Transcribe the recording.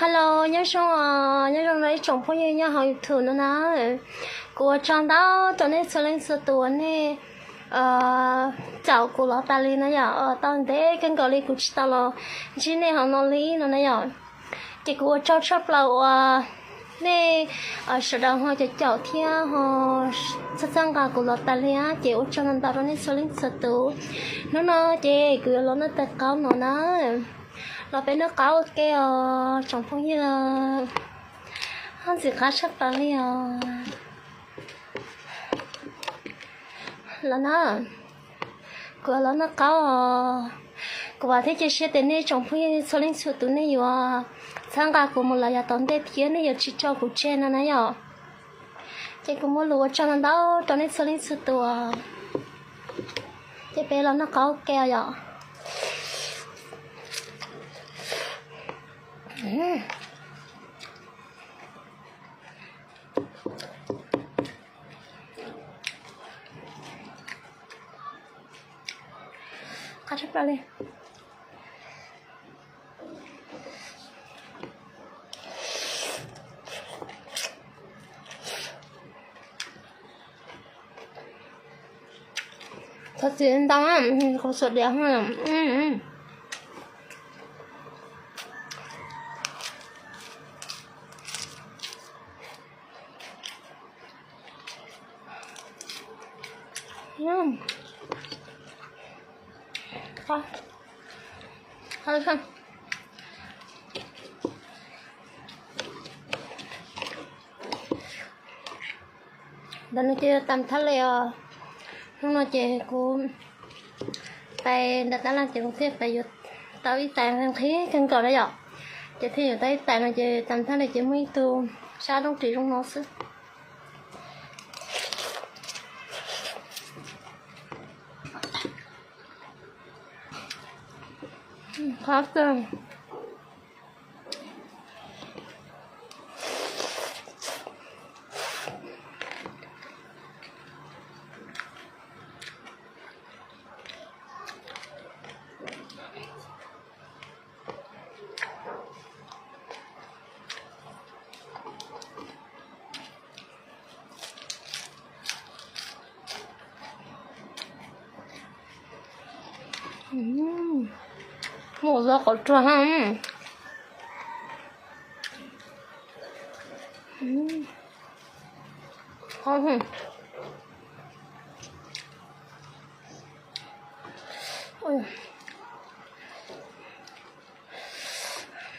Hello, nyob zoo os, nyob zoo rau ib tsoom phooj ywg nyob hauv YouTube no na. Kuv ua tsaug ntau rau nej txhua leej txhua tus uas nej caum kuv los tas li na yom, tau ntev kawg nkaus li kuv tsis tau los ntsib nej hauv no li no na yom. Ces kuv ua tsaug tshaj plaws uas nej sawv daws ho caum caum thiab ho txhawb txhawb nqa kuv los tas li, ces ua tsaug ntau ntau rau nej txhua leej txhua tus. Hnub no ces kuv yuav los noj tais qaub no na, los peb noj qaub ua ke os tsoom phooj ywg, haj ntxim qab tshaj plaws li os. Los na, kuv los noj qaub os. Kuv vam thiab cia siab tias nej tsoom phooj ywg txhua leej txhua tus nej yuav txhawb nqa kuv mus lawm yav tom ntej thiab nej yuav tsis tso kuv tseg no na yom. Ces kuv muaj lus ua tsaug ntau ntau rau nej txhua leej txhua tus. Ces peb los noj qaub ua ke yom. Qab tshaj plaws li. Thov txim ntau, qhov xuav diav. Ntawm no ces yuav tas thaj li os. Hnub no ces kuv pais nram tab laj ces kuv thiaj pais yuav tau ib tais nqhis kawg nkaus na yom. Ces thiaj yuav tau ib tais no ces tas thaj li ces muaj ib tug sab roob ris zoo no xwb. Qab tag. Muaj zaub qhov ruag ha. Qab heev.